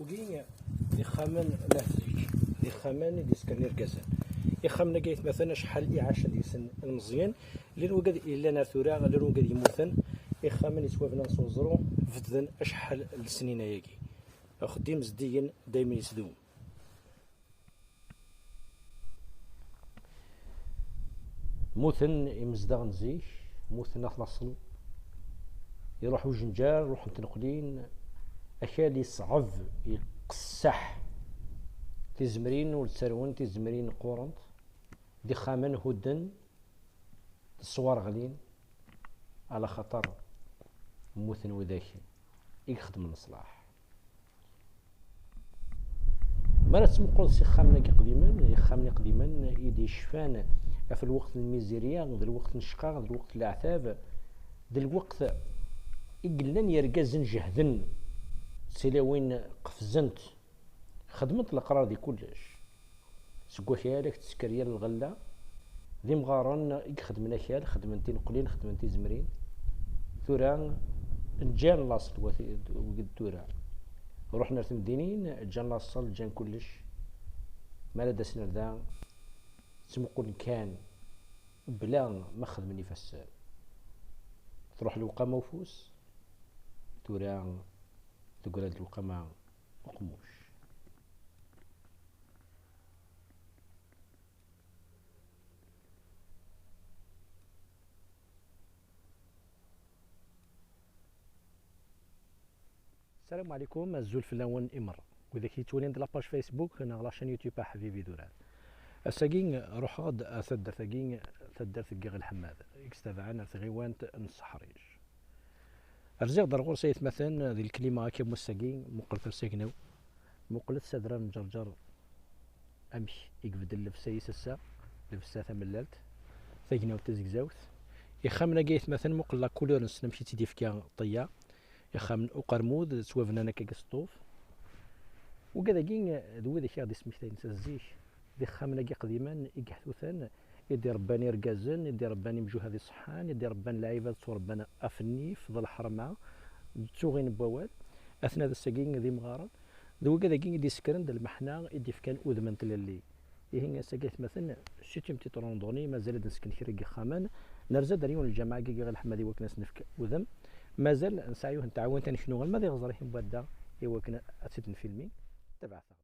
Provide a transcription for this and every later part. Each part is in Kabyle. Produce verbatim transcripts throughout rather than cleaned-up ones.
D ixxamen n at zik, d ixxamen i d-yessekren irgazen. Ixxamen-agi aytmaten acḥal i ɛacen deg-sen ilmeẓyen, llan wigad yellan ar tura, llan wigad yemmuten. Ixxamen yettwabnan s uẓru, bedden acḥal n lesnin ayagi. Axeddim zeddigen daymen yesdum. Muten imezdaɣ n zik, muten at laṣel. Iruḥ ujenjar, ruḥen tneqlin, akal iṣɛeb, iqessaḥ. Tizemrin ur ttarwent, tizemrin qqurent. D ixxamen hudden, leswar ɣlin, ala xaṭer mmuten widak i ixedmen leṣlaḥ. Mi ara tettmuquleḍ s ixxamen-agi iqdimen, ixxamen iqdimen i d-yecfan ɣef lweqt n lmizirya, d lweqt n ccqaq, d lweqt n leɛtab, d lweqt i yellan yergazen jehden, tilawin qefzent, xedment leqrar di kullec. Seg wakal ad k-tesker yal lɣella, d imɣaren i ixedmen akal, xedmen tineqlin, xedmen tizemrin. Tura ǧǧan laṣel wat-, wiged tura. Ruḥen ar temdinin, ǧǧan laṣel, ǧǧan kullec. Mi ara d-asen ar da, ttmuqulen kan, bla ma xedmen ifassen. Truḥ lewqama ufus, tura tegra-d lewqama uqemmuc. Salam ɛlikum, azul fell-awen i merra. Widak yettwalin di la page Facebook neɣ la chaîne YouTube Aḥbib Idurar. Ass-agi ruḥeɣ-d ar taddart-agi, taddart n Yiɣ Lḥemmad, i yestabaɛen ar tɣiwant n Seḥric. Rziɣ-d ar ɣur-s aytmaten di lklima akka n wass-agi, muqlet ar sagnaw, muqlet s adrar n Ǧerǧer, amek i ibeddel llebsa-is ass-a, llebsa tamellalt, tagnawt tazegzawt. Ixxamen-agi aytmaten, muqel la couleur-nsen amek i tt-id-yefka Ṭeyya. Ixxamen uqermud ttwabnan akka s ṭṭuf. Wigad-agi d widak i ɣ-d-ismektayen s zik, d ixxamen-agi iqdimen igehtuten, i d-irebban irgazen, i d-irebban imjuhad iṣeḥḥan, i d-irebban lɛibad ttwarebban ɣef nnif d lḥerma d tuɣin n wawal. Atna d ass-agi d imɣaren, d wigad-agi i d-isekren d lmeḥna i d-ifkan udem n tlelli. Ihi ass-agi aytmaten, c'est une petite randonnée, mazal ad nesken kra n yixxamen, nerza-d ar yiwen n lǧameɛ agi i Yiɣ Lḥemmad i wakken ad s-nefk udem. Mazal nesɛa yiwet n tɛawint ad neknu alma d iɣeẓrihen n wadda i wakken ad tt-id-nfilmi. Tabaɛt-aɣ-d.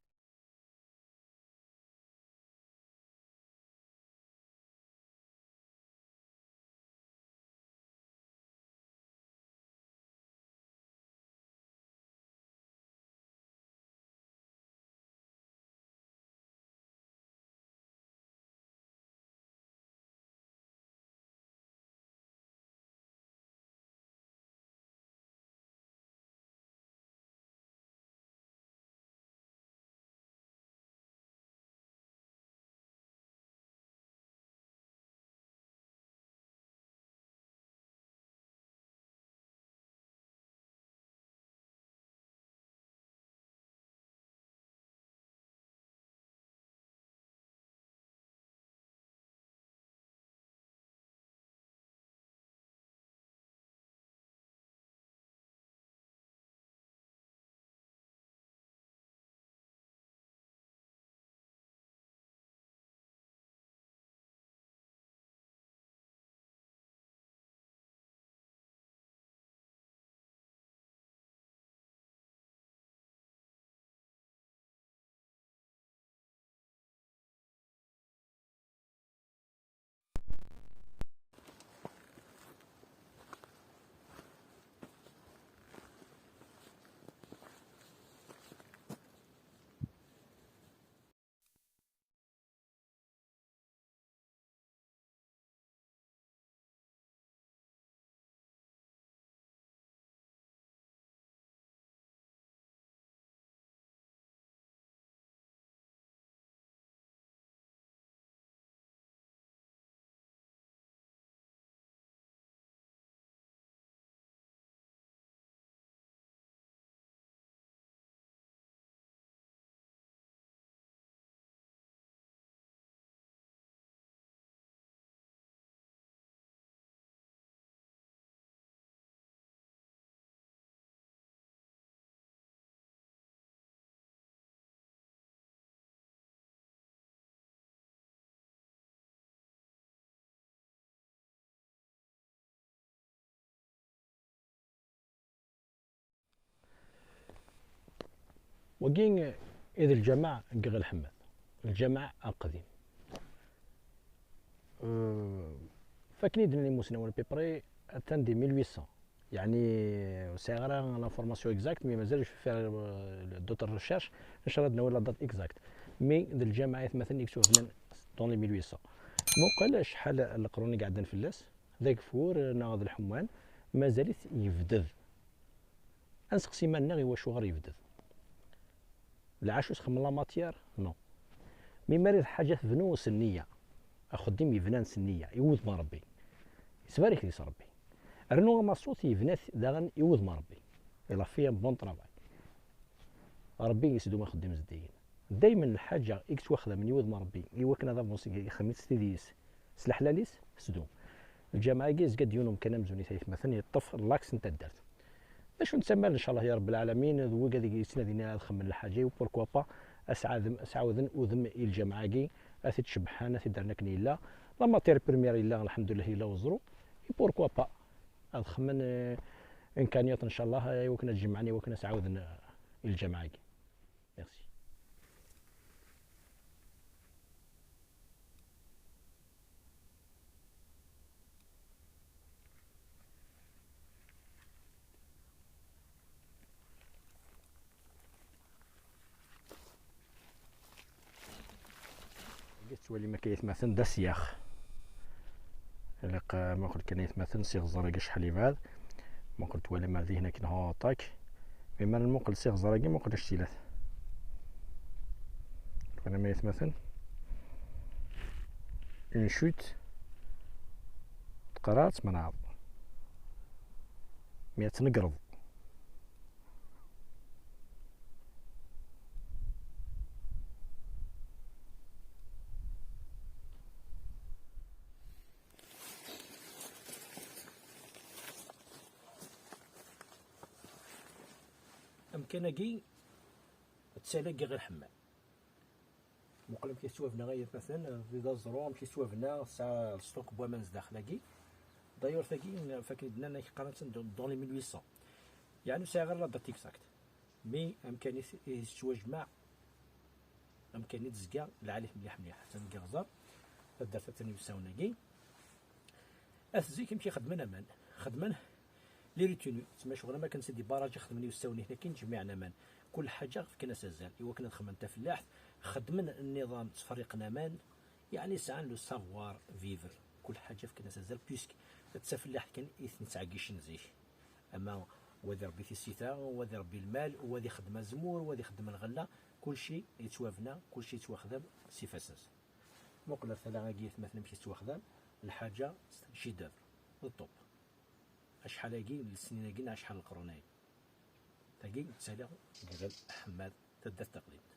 Wagi i d lǧameɛ n Yiɣil Ḥemmad, lǧameɛ aqdim. Euh, fakken i d-nnan imusnawen, à peu près, atan di mille huit cents. Yeɛni, ur sɛiɣ ara l'information exacte, mais mazal je vais faire, euh, d'autres recherches. Inchallah, ad nawi la date exacte. Mais d lǧameɛ aytmaten i yettwabnan dans les mille huit cents. Muqel acḥal n leqrun i iɛeddan fell-as, d ageffur neɣ d lḥemman, mazal-it yebded. Ad nseqsi iman-nneɣ i wacu ɣer yebded. Lɛac ur txemmem la matière? Non. Mi mari d lḥaǧa tebnu s nniya. Axeddim yebnan s nniya, i wudem n Ṛebbi. Yettbarik deg-s Ṛebbi. Rnu amaṣut yebna-t daɣen i wudem n Ṛebbi. Il a fait un bon travail. Ṛebbi yesdum axeddim zeddigen. Daymen lḥaǧa i yettwaxdamen i wudem n Ṛebbi, i wakken ad avancen, ixdem-itt s tidi-s, s leḥlal-is, tesdum. Lǧameɛ-agi yezga-d yiwen umkan amzun i taytmaten, yeṭṭef l'axe n taddart. D acu nettamal, ncallah, ya Ṛebb lɛalamin, d wigad i yettnadin ad xemmen lḥaǧa-iw, pourquoi pas, ad sɛadem-, ad sɛawden udem i lǧameɛ-agi, ad t-id-cebbḥen, ad t-id-rren akken yella. La matière première yella, lḥemdullah, yella weẓru, et pourquoi pas, ad xemmen, euh, une cagnotte, ncallah, i wakken ad jemɛen, i wakken ad sɛawden, euh, i lǧameɛ-agi. Merci. Agi tettwalim akka aytmaten d asyax. Ilaq, eh, muqel kan aytmaten s iɣẓer-agi acḥal yebɛed. Muqel twalim ar dihin akken ho aṭak. Mi ma nmuqel s iɣẓer-agi, muqel actilat. Twalim aytmaten. Une chute. Teqra tmenɛeḍ. Mi ad tnegreḍ. Amkan-agi d tala n Yiɣil Ḥemmad. Muqel amek yettwabna ay atmaten, d aẓru amek yettwabna, tesɛa lesṭuk n waman zdaxel-agi. D'ailleurs tagi, fakken i d-nnan, ak qqaren-tt dans les mille huit cents. Yeɛni ur sɛiɣ ara la date exacte. Mi amkan-is yettwajmaɛ, amkan-is tezga lɛali mliḥ mliḥ, atan deg iɣẓer, taddart atan i usawen-agi. At zik amek i xedmen aman? Xedmen les retenues, tma ccɣel am akken s des barrages i xedmen i usawen-ihin akin, ǧmiɛen aman. Kul ḥaǧa fkan-as azal, i wakken ad xedmen tafellaḥt, xedmen nniḍam, ttferriqen aman, yeɛni sɛan le savoir vivre. Kul ḥaǧa fkan-as azal, puisque d tafellaḥt kan i ten-ittɛeggicen zik. Ama wa ad irebbi tissita, wa ad irebbi lmal, wa ad ixeddem azemmur, wa ad ixeddem lɣella, kulci yettwabna, kulci yettwaxdam s ifassen-nsen. Muqel ar tala-agi, atmaten, amek yettwaxdam lḥaǧa s chef-d'œuvre, d ṭṭubb. Acḥal-agi n lesnin-agi neɣ acḥal n leqrun-agi? Tagi d tala n Yiɣil Ḥemmad, taddart taqdimt.